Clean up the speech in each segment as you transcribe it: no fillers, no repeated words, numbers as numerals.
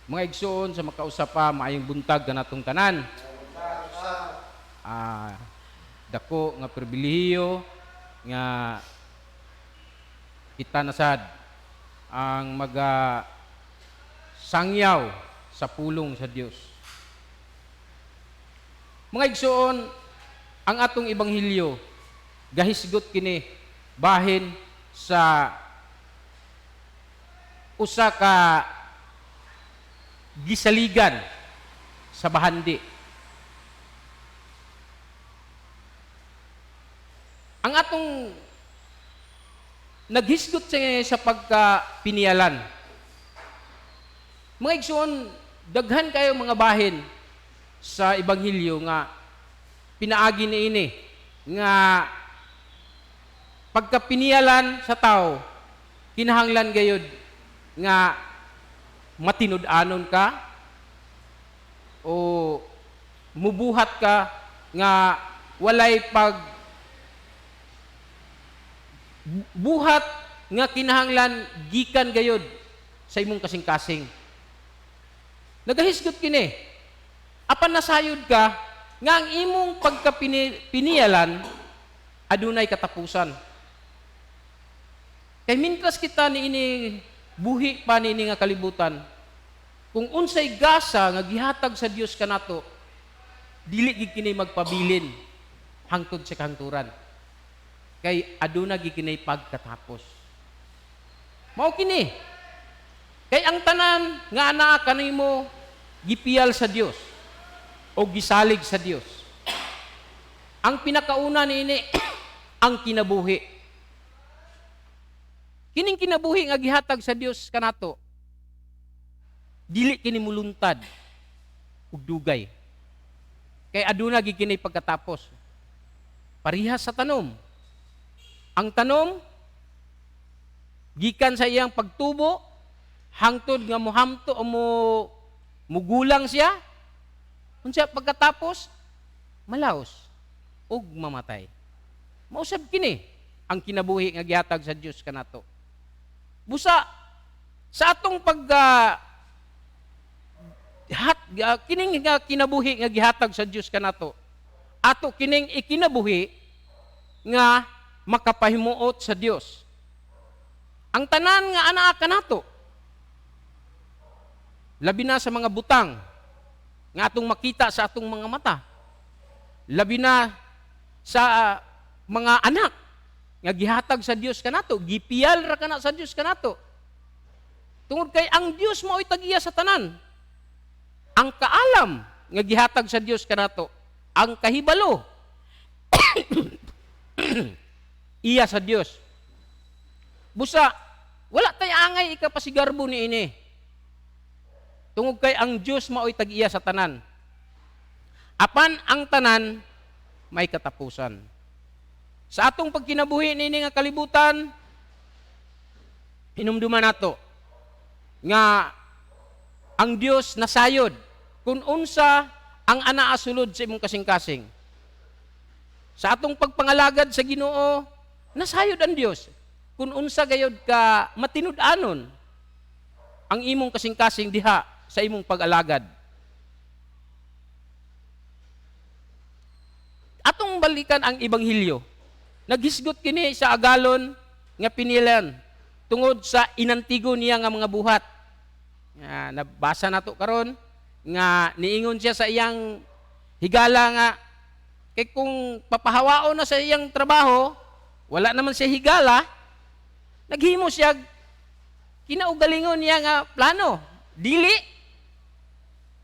Mga igsoon sa makausa pa, maayong buntag kanatong tanan. Dako nga pribilehiyo nga kita nasad ang maga sangyaw sa pulong sa Dios. Mga igsoon, ang atong ebanghelyo gahisgot kini bahin sa usa ka gisaligan sa bahandi. Ang atong naghisgot siya sa pagkapinialan. Mga igsoon, daghan kayo mga bahin sa ebanghelyo nga pinaagi niini nga pagkapinialan sa tao, kinahanglan gayud nga matinud-anon ka o mubuhat ka nga walay pag buhat nga kinahanglan gikan gayud sa imong kasing-kasing. Nagahisgot kini. Apan nasayod ka nga ang imong pagkapinialan adunay katapusan. Kay mintras kita niini buhi pa niini nga kalibutan, kung unsay gasa nga gihatag sa Dios kanato, dili gid kini magpabilin hangtod sa kahangturan. Kay aduna gid kini pagkatapos. Mao kini. Kay ang tanan nga anaa kanimo gipiyal sa Dios o gisalig sa Dios. Ang pinakauna niini ang kinabuhi. Kining kinabuhi nga gihatag sa Dios kanato, dili kini muluntad ug dugay. Kay aduna gid kini pagkatapos. Parihas sa tanom. Ang tanom gikan sa iyang pagtubo hangtod nga mohamto o mo mugulang siya, unsa pagkatapos? Malaos ug mamatay. Mausab kini ang kinabuhi nga gihatag sa Dios kanato. Busa sa atong pag hat kining nga kinabuhi nga gihatag sa Dios kanato, ato kining ikinabuhi nga makapahimuot sa Dios. Ang tanan nga anaa kanato, labi na sa mga butang nga atong makita sa atong mga mata, labi na sa mga anak nga gihatag sa Dios kanato, gipiyal ra kana sa Dios kanato. Tungod kay ang Dios mao'y tag-iya sa tanan. Ang kaalam nga gihatag sa Dios kanato, ang kahibalo iya sa Dios. Busa wala tay angay ikapasigarbo niini. Tungod kay ang Dios mao'y tag-iya sa tanan. Apan ang tanan may katapusan. Sa atong pagkinabuhi niini nga kalibutan, hinumduman nato nga ang Dios nasayod kung unsa ang anaa sulod sa imong kasing-kasing. Sa atong pagpangalagad sa Ginoo, nasayod ang Dios kung unsa gayod ka matinud-anon ang imong kasing-kasing diha sa imong pag-alagad. Atong balikan ang ebanghelyo. Naghisgot kini sa agalon nga pinilan tungod sa inantigo niya nga mga buhat. Nga nabasa nato karon nga niingon siya sa iyang higala nga kay kung papahawaon na sa iyang trabaho, wala naman siya higala, naghimo siya kinaugalingon niya nga plano. Dili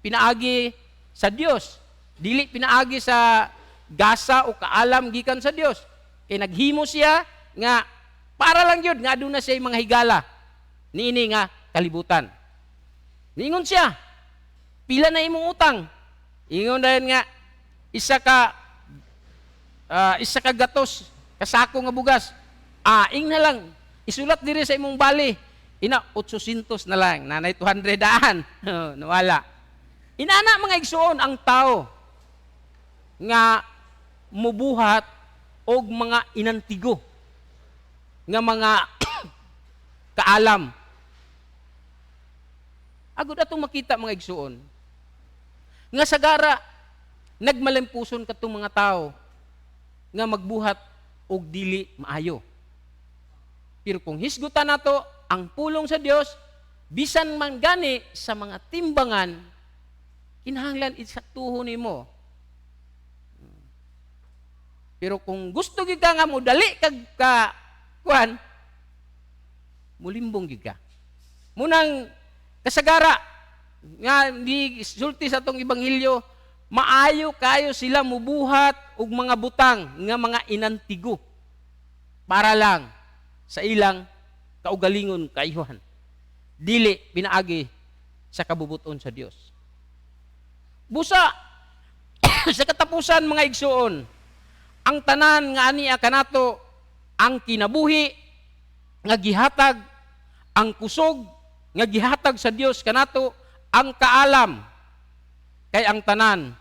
pinaagi sa Dios, dili pinaagi sa gasa o kaalam gikan sa Dios. Kay naghimo siya nga para lang yun nga aduna siya mga higala niini nga kalibutan. Niingon siya, pila na imong utang? Ingon dayon nga isa ka gatos kasako nga bugas. Ing na lang isulat diri sa imong bali. Ina 800 na lang, nanay 200 daan. Nawala. Inana mga igsuon ang tao nga mubuhat og mga inantigo nga mga kaalam. Agud atong makita, mga igsuon, nga sagara nagmalimpuson katong mga tao nga magbuhat og dili maayo. Pero kung hisgutan nato ang pulong sa Dios, bisan man gani sa mga timbangan, kinahanglan isaktuho nimo. Pero kung gusto gyud ka nga modali kag ka kuan, mulimbong gyud ka. Munang kasagara nga di sulti sa atong ebanghelyo, maayo kayo sila mubuhat og mga butang nga mga inantigo para lang sa ilang kaugalingon kaayuhan. Dili pinaagi sa kabubuton sa Dios. Busa sa katapusan, mga igsuon, ang tanan nga ania kanato, ang kinabuhi nga gihatag, ang kusog nga gihatag sa Dios kanato, ang kaalam, kay ang tanan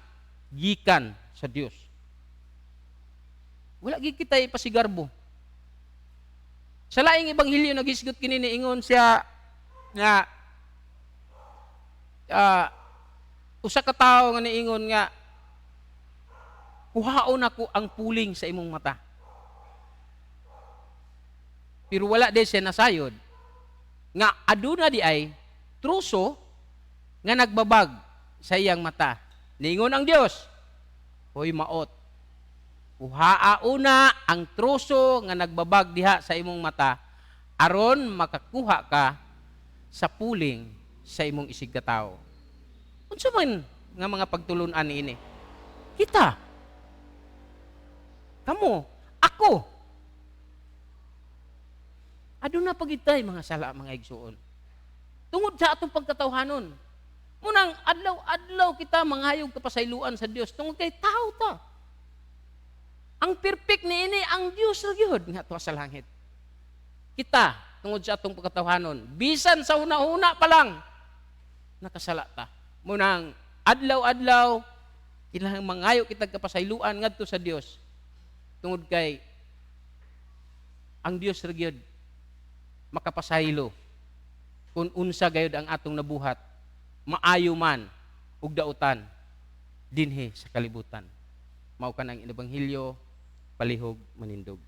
gikan sa Dios. Wala gid kita ipasigarbo. Sa laing ebanghelyo naghisgot kini, niingon siya nga usa ka tawo nga niingon nga, "Kuhaon ako ang puling sa imong mata." Pero wala di siya nasayod nga aduna di ay truso nga nagbabag sa iyang mata. Niingon ang Dios, "Hoy maot, kuhaa una ang troso nga nagbabag diha sa imong mata aron makakuha ka sa puling sa imong isigkatawo." Unsa man nga mga pagtulunan niini? Kita. Kamo, ako. Aduna pa gitay mga sala, mga igsuon. Tungod sa atong pagkatawhanon. Munang adlaw-adlaw kita mangayog kapasayloan sa Dios tungod kay tao ta. Ang perfect niini ang Dios ra gyud nga tuwa sa langit. Kita tungod sa atong pagkatawhanon, bisan sa una-una pa lang nakasala ta. Munang adlaw-adlaw kinahanglan mangayo kitag kapasayloan ngadto sa Dios tungod kay ang Dios ra gyud makapasaylo kung unsa gayud ang atong nabuhat, maayo man ug dautan, dinhi sa kalibutan. Mao kanang ebanghelyo, palihog manindog.